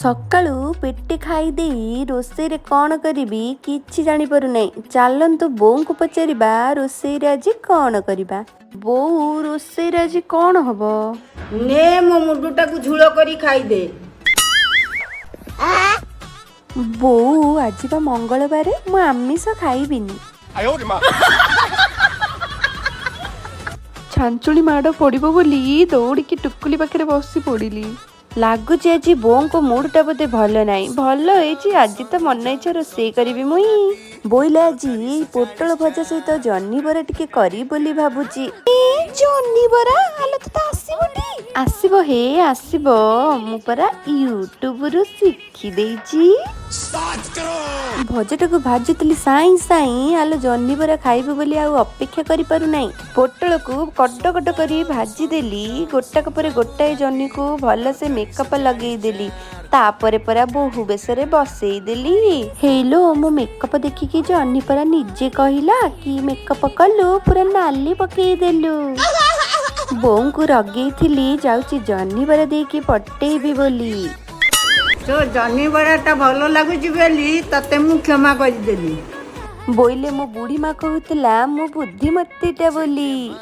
ସକାଳୁ ପେଟେ ଖାଇଦେଇ ରୋଷେଇରେ କ'ଣ କରିବି କିଛି ଜାଣିପାରୁନାହିଁ। ଚାଲନ୍ତୁ ବୋଉଙ୍କୁ ପଚାରିବା, ରୋଷେଇରେ ଆଜି କ'ଣ କରିବା। ବୋଉ, ରୋଷେଇରେ ଆଜି କ'ଣ ହବ? ନେ, ମୋ ମୁଣ୍ଡଟାକୁ ଝୁଳ କରି ଖାଇଦେ। ବୋଉ, ଆଜି ବା ମଙ୍ଗଳବାରେ, ମୁଁ ଆମିଷ ଖାଇବିନି। ଛାଞ୍ଚୁଣି ମାଡ଼ ପଡ଼ିବ ବୋଲି ଦୌଡ଼ିକି ଟୁକୁଲି ପାଖରେ ବସି ପଡ଼ିଲି। ଲାଗୁଛି ଆଜି ବୋଉଙ୍କ ମୁଡଟା ବୋଧେ ଭଲ ନାହିଁ। ଭଲ ହେଇଛି, ଆଜି ତ ମନ ଇଚ୍ଛା ରୋଷେଇ କରିବି ମୁଇଁ। ବୋଇଲେ ଆଜି ପୋଟଳ ଭଜା ସହିତ ଜହ୍ନି ବରା ଟିକେ କରିବି ବୋଲି ଭାବୁଛି। ଏ, ଜହ୍ନି ବରା? ଆଲୋ, ତ ଆସିବନି? ଆସିବ ହେ, ଆସିବ। ମୁଁ ପରା ୟୁଟ୍ୟୁବରୁ ଶିଖି ଦେଇଛି। ଭଜାଟାକୁ ଭାଜୁଥିଲି ସାଇଁ ସାଇଁ। ଆଲୋ, ଜହ୍ନି ବରା ଖାଇବି ବୋଲି ଆଉ ଅପେକ୍ଷା କରିପାରୁନାହିଁ। ପୋଟଳକୁ କଟ କଟ କରି ଭାଜିଦେଲି। ଗୋଟାକ ପରେ ଗୋଟାଏ ଜହ୍ନିକୁ ଭଲସେ ମେକଅପ୍ ଲଗେଇଦେଲି। ତାପରେ ପରା ବୋହୁ ବେଶରେ ବସେଇଦେଲି। ହେଇଲୋ, ମୋ ମେକଅପ୍ ଦେଖିକି ଜହ୍ନି ପରା ନିଜେ କହିଲା କି ମେକଅପ୍ କଲୁ, ପୁରା ନାଲି ପକେଇଦେଲୁ। ବୋଉଙ୍କୁ ରଗେଇଥିଲି, ଯାଉଛି ଜହ୍ନି ବରା ଦେଇକି ପଟେଇବି ବୋଲି। ତୋ ଜହ୍ନି ବରାଟା ଭଲ ଲାଗୁଛି ବୋଲି ତତେ ମୁଁ କ୍ଷମା କରିଦେଲି। ବୋଇଲେ ମୋ ବୁଢ଼ୀ ମା କହୁଥିଲା ମୁଁ ବୁଦ୍ଧିମତୀଟା ବୋଲି।